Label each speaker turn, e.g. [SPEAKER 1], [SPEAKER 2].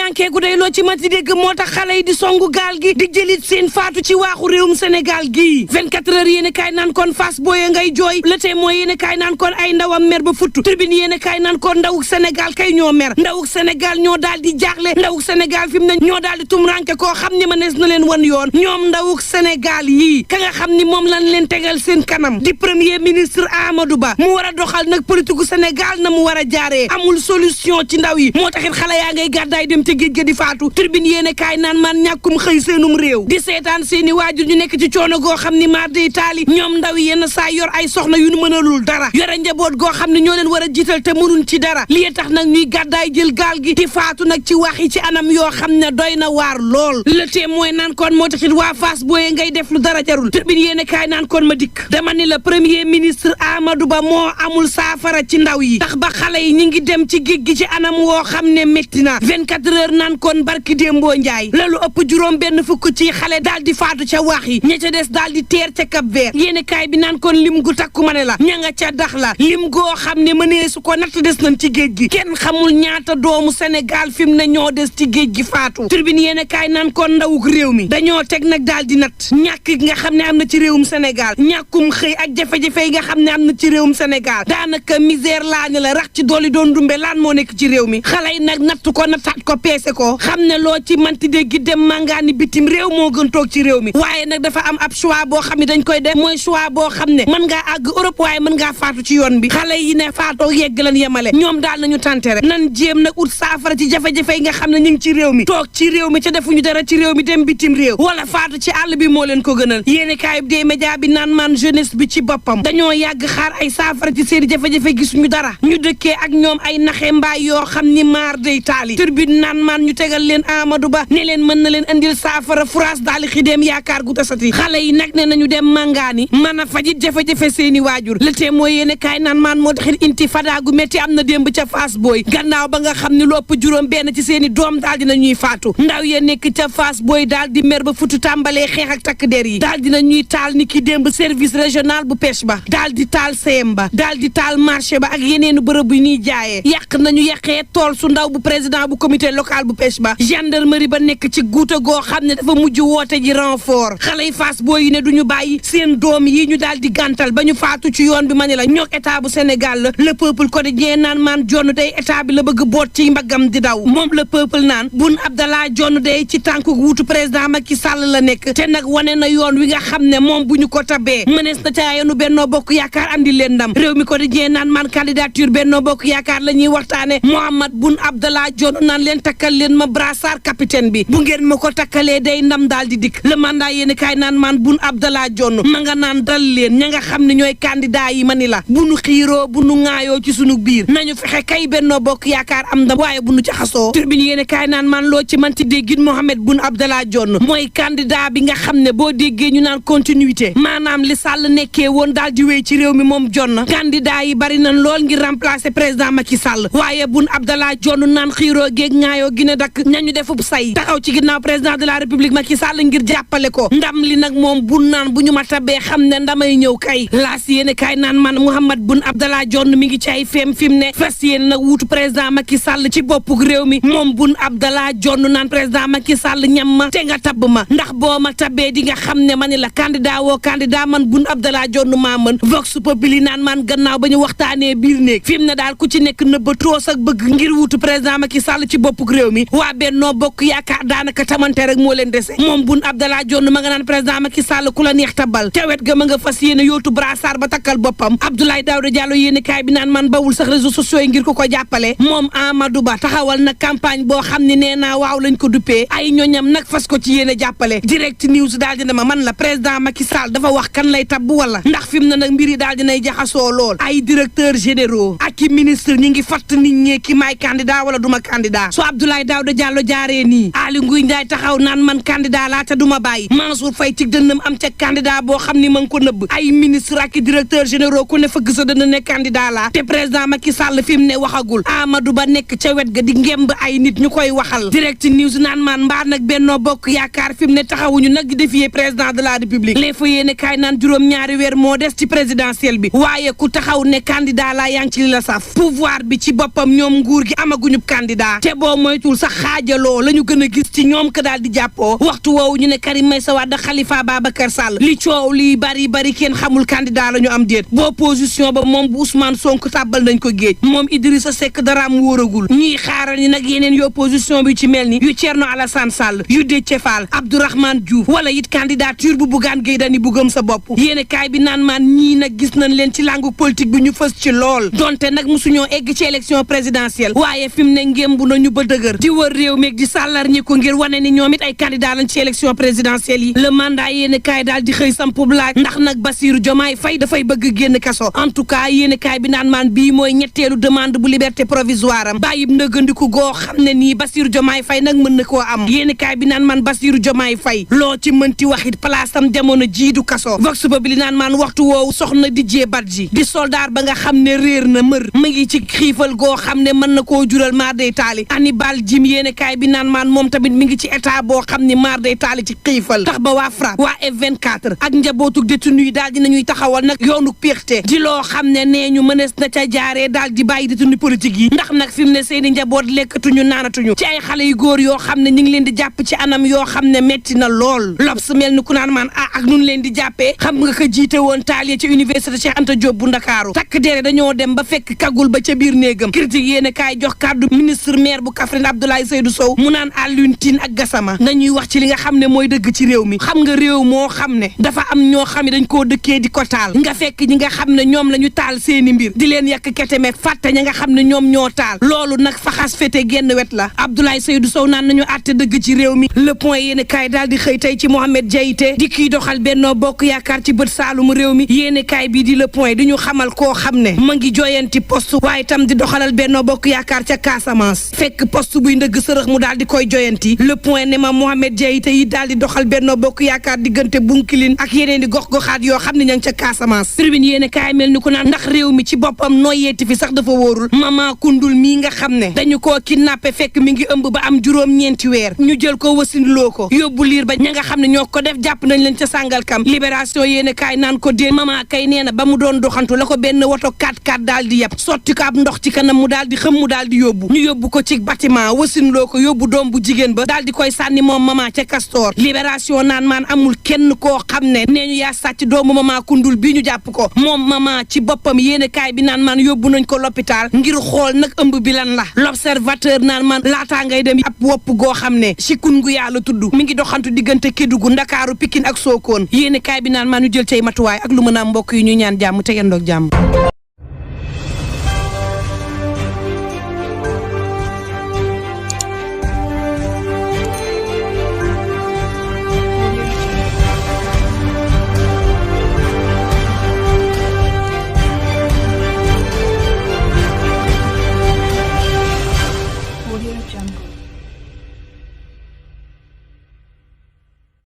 [SPEAKER 1] tumuranke gu day loo ci mati dégg moo tax xale yi di songu gaal gi di jëlit seen faatu ci waaxu réewum Sénégal gii 24 heures yéen kaay naan kon Fass Boye ngay jooy Le Témoin yéen kaay naan kon ay ndawam mer ba futtu Tribune yéen kaay naan kon ndawuk Sénégal kay ñoo mer ndawuk Sénégal ñoo daal di jaaxle ndawuk Sénégal fi mu ne ñoo daal di tumuranke koo xam ne mënees na leen wan yoon ñoom ndawuk Sénégal yii ka nga xam ni moom lañ leen tegal seen kanam di premier ministre Amadou Ba mu war a doxal nag politique Sénégal na mu war a jaaree amul solution ci ndaw yi moo taxit xale yaa ngay gàddaay dem te géej ga di faatu Tribune yéene kaay naan man ñàkkum xëy seenum réew di seetaan seeni waajur ñu nekk ci coono goo xam ni maar day taali ñoom ndaw yi yenn saa yor ay soxna yu nu mënalul dara yore njaboot goo xam ne ñoo leen war a jiital te mënuñ ci dara lii tax nag ñuy gàddaay jël gaal gi di faatu nag ci wax yi ci anam yoo xam ne doy na waar lool Le Témoin naan kon moo taxit waa Fass Boye ngay def lu dara jarul Tribune yéene kaay naan kon ma dikk dama ni la premier ministre Amadou Ba moo amul saafara ci ndaw yi tax ba xale yi ñi ngi dem ci géej gi ci anam woo xam ne métti na 24 heures naan kon barki démboo njaay la lu ëpp juróom benn fukk ci xale daal di faatu ca wax yi ña ca des daal di teer ca Cap Vert yéene kaay bi naan kon lim gu takku ma ne la ña nga ca dax la lim goo xam ne mënee su ko natt des nañ ci géej gi kenn xamul ñaata doomu Sénégal fi mu ne ñoo des ci géej gi faatu Tribune yéene kaay naan kon ndawuk réew mi dañoo teg nag daal di natt ñàkk nga xam ne am na ci réewum Sénégal ñàkkum xëy ak jafe-jafe yi nga xam ne am na ci réewum Sénégal daanaka misère laa ne la rax ci dooli doon dumbe laan moo nekk ci réew mi xale yi nag natt ko nattaat ko peese ko xam ne loo ci manti dégg dem màngaani bitim réew moo gën toog ci réew mi waaye nag dafa am ab choix boo xam ne dañ koy def mooy choix boo xam ne mën ngaa àgg Europe waaye mën ngaa faatu ci yoon bi xale yi ne faatoo yegg lan yemale ñoom daal nañu tànte rek nan jéem nag ut saafara ci jafe-jafe yi nga xam ne ñu ngi ci réew mi toog ci réew mi ca defuñu dara ci réew mi dem bitim réew wala faatu ci àll bi moo leen ko gënal yéene kaay bi dee média bi naan man jeunesse bi ci boppam dañoo yàgg xaar ay saafara ci seeni jafe-jafe gisuñu dara ñu dëkkee ak ñoom ay naxe mbaay yoo xam ni maar day taali Tribune naan man ñu tegal leen Amadou Ba ne leen mën na leen andil saafara France daal di xideem yaakaar gu tasati xale yi nag ne nañu dem màngaani mën a fajit jafe-jafe seeni waajur Le Témoin yéene kaay naan man moo taxit intifada gu métti am na démb ca Fass Boye gannaaw ba nga xam ne lu ëpp juróom benn ci seeni doom daal dina ñuy faatu ndaw ya nekk ca Fass Boye daal di mer ba futu tàmbalee xeex ak takk der yi daal dina ñuy taal ni ki démb service régional bu pêche ba daal di taal CM ba daal di taal marché ba ak yeneenu bërëb yu ñuy jaayee yàq nañu yàqee tool su ndaw bu président bu comité local bu pêche ba gendarmerie ba nekk ci guuta goo xam ne dafa mujj woote ji renfort xale yi Fass Boye yi ne duñu bàyyi seen doom yi ñu daal di gàntal ba ñu faatu ci yoon bi ma ne la ñoog état bu Sénégal la le peuple quotidien naan maan jonn day état bi la bëgg boot ci mbaggam di daw moom le peuple naan Boun Abdallah jonn day ci tànku wuutu président Macky Sall la nekk te nag wane na yoon wi nga xam ne moom bu ñu ko tabee mënees na ca yoonu Benno Bokk Yaakaar andi leen ndam réew mi quotidien naan man candidature Benno Bokk Yaakaar la ñuy waxtaane Mohamed Boun Abdallah jonn naan leen takkal leen ma brassard capitaine bi bu ngeen ma ko takkalee day ndam daal di dikk le mandat yéen kaay naan man Boun Abdallah jonn ma nga naan dal leen ña nga xam ne ñooy candidat yi ma ni la bu nu xiiroo bu nu ŋaayoo ci sunu biir nañu fexe kay Benno Bokk Yaakaar am ndam waaye bu nu jaxasoo Tribune yéen kaay naan man loo ci manti déggin Mohamed Boun Abdallah jonn mooy candidat bi nga xam ne boo déggee ñu naan continuité maanaam li Sall nekkee woon daal di wéy ci réew mi moom jonn candidat yi bari nañ lool ngir remplacer président Macky Sall waaye Boun Abdallah jonn naan xiiroo géeg ŋaayoo gi ne dakk ñañu defub say taxaw ci ginnaaw président de la république Macky Sall ngir jàppale ko ndam li nag moom bun naan bu ñu ma tabee xam ne ndamay ñëw kay laas yéene kaay naan man Mohamed Boun Abdallah jonn mi ngi ci ay feem fi mu ne fas yéene nag wuutu président Macky Sall ci boppuk réew mi moom Boun Abdallah jonn naan président Macky Sall ñam ma te nga tabb ma ndax boo ma tabee di nga xam ne ma ni la candidat woo candidat man Boun Abdallah jonn maa mën vox populi naan man gannaaw ba ñu waxtaanee biir néeg fi mu ne daal ku ci nekk nëbba troos ak bëgg ngir wuutu président Macky Sall ci boppuk réew mi waa Benno Bokk Yaakaar daanaka tamante rek moo leen dese moom Boun Abdallah jonn ma nga naan président Macky Sall ku la neex tabal te wet ga ma nga fas yéene yootu brassard ba takkal boppam Abdoulaye Daouda Diallo yéene kaay bi naan man bawul sax réseaux sociaux yi ngir ko jàppale moom Amadou Ba taxawal na campagne boo xam ne nee naa waaw lañ ko duppee ay ñoñam nag fas ko ci yéene jàppale direct news daal dina ma man la président Macky Sall dafa wax kan lay tabb wala ndax fi mu ne nag mbir yi daal dinay jaxasoo lool ay directeurs généraux ak i ministre ñi ngi fatt nit ñee ki maay candidat wala duma candidat so Abdoulaye Daouda Diallo jaaree nii Aly Ngouille Ndiaye taxaw naan man candidat laa te duma bàyyi Mansour Faye ci dënnam am ca candidat boo xam ni ma ngi ko nëbb ay ministre ak i directeurs généraux ku ne fëgg sa dënn ne candidat laa te président Macky Sall fi mu ne waxagul Amadou Ba nekk ca wet ga di ngemb ay nit ñu koy waxal direct news naan man mbaa nag Benno Bokk Yaakaar fi mu ne taxawuñu nag di défier président de la république les fa yéene kaay naan juróom-ñaari weer moo des ci présidentielle bi waaye ku taxaw ne candidat laa yaa ngi ci li la saf pouvoir bi ci boppam ñoom nguur gi amaguñu candidat te boo mooy moytuwul sax xaajaloo la ñu gën a gis ci ñoom ka daal di jàppoo waxtu woowu ñu ne Karim Meïssa Wade Khalifa Babacar Sall li coow li bari kenn xamul candidat la ñu am déet bu opposition ba moom bu Ousmane Sonko tàbbal nañ ko géej moom Idrissa Seck daraam wóoragul ñuy xaaral ni nag yeneen yu opposition bi ci mel ni yu Thierno Alassane Sall yu Déthié Fall Abdourahmane Diouf wala it candidature bu Bougane Gueye Dany bu gëm sa bopp yéene kaay bi naan maan ñii nag gis nañ leen ci langue politique bi ñu fës ci lool donte nag musuñoo egg ci élection présidentielle waaye fi mu ne ngémbu nañu ba dëgër di wër réew meeg di sàllar ñi ko ngir wane ni ñoom it ay candidat lañ ci élection présidentielle yi le mandat yéene kaay daal di xëy sampub laaj ndax nag Bassirou Diomaye Faye dafay bëgg génn kaso en tout cas yéene kaay bi naan maan bii mooy ñetteelu demande bu liberté provisoire am bàyyib ndëggandiku goo xam ne nii Bassirou Diomaye Faye nag mën na koo am yéene kaay bi naan maan Bassirou Diomaye Faye loo ci mënti waxit place am jamono jiidu kaso vox populi naan maan waxtu woowu soxna Didier Badji di soldat ba nga xam ne réer na mër mu ngi ci xiifal goo xam ne mën na koo jural maar day taali Hannibal Jim yéene kaay bi naan maan moom tamit mi ngi ci état boo xam ne maar day taali ci xiifal tax ba waa FRAPP waa F24 ak njabootu détenu yi daal dinañuy taxawal nag yoonu péexte di loo xam ne nee ñu mënees na ca jaaree daal di bàyyi détenu politique yi ndax nag fi mu ne seeni njaboot lekkatuñu naanatuñu ci ay xale yu góor yoo xam ne ñu ngi leen di jàpp ci anam yoo xam ne metti na lool L'Obs mel ni ku naan maan ak nun leen di jàppee xam nga ko jiite woon taal ci université Cheikh Anta Diop bu Ndakaaru takk dere dañoo dem ba fekk kagul ba ca biir néegam critique yéene kaay jox kàddu ministre maire bu Kaffrine Abdoulaye Seydou Sow mu naan Alioune Tine ak Gassama nañuy wax ci li nga xam ne mooy dëgg ci réew mi xam nga réew moo xam ne dafa am ñoo xam ne dañ koo dëkkee di ko taal nga fekk ñi nga xam ne ñoom la ñu taal seeni mbir di leen yàq ketemet fàtte ñi nga xam ne ñoom ñoo taal loolu nag faxas fete genn wet la Abdoulaye Seydou Sow naan nañu àtte dëgg ci réew mi le point yéene kaay daal di xëy tey ci Mohamed Diaité di kii doxal Benno Bokk Yaakaar ci bët saalumu réew mi yéene kaay bii di le point di ñu xamal koo xam ne ma ngi joyanti poste waaye tam di doxalal Benno Bokk Yaakaar ca Casamance fekk poste buy ndëgg sërëx mu daal di koy joyanti le point ne ma Mohamed Diaité yi daal di doxal Benno Bokk Yaakaar diggante Bunkilin ak yeneen di gox-goxaat yoo xam ne ña ngi ca Casamance tribune yéene kaay mel ni ku naan ndax réew mi ci boppam nooyeeti fi sax dafa wóorul mama kundul mii nga xam ne dañu koo kidnappé fekk mi ngi ëmb ba am juróom-ñeenti weer ñu jël ko wasinloo ko yóbbu liir ba ña nga xam ne ñoo ko def jàpp nañ leen ca Sàngalkam libération yéene kaay naan ko dee mama kay nee na ba mu doon doxantu la ko benn woto 4x4 daal di yeb sotti ko ab ndox ci kanam mu daal di xëm mu daal di yóbbu ñu yóbbu ko ci bâtiment wasinloo ko yóbbu doom bu jigéen ba daal di koy sànni moom mama ca Castor libération naan maan amul kenn koo xam ne nee ñu yaa sàcc doomu mama kundul bii ñu jàpp ko moom mama ci boppam yéene kaay bi naan maan yóbbu nañ ko l'hôpital ngir xool nag ëmb bi lan la l'observateur naan maan laataa ngay dem ab wopp goo xam ne chikungunya la tudd mi ngi doxantu diggante Kédougou Ndakaaru Pikine ak Sokone yéene kaay bi naan maan ñu jël cay matuwaay ak lu mën a mbokk yi ñu ñaan jàmm te yendoog jàmm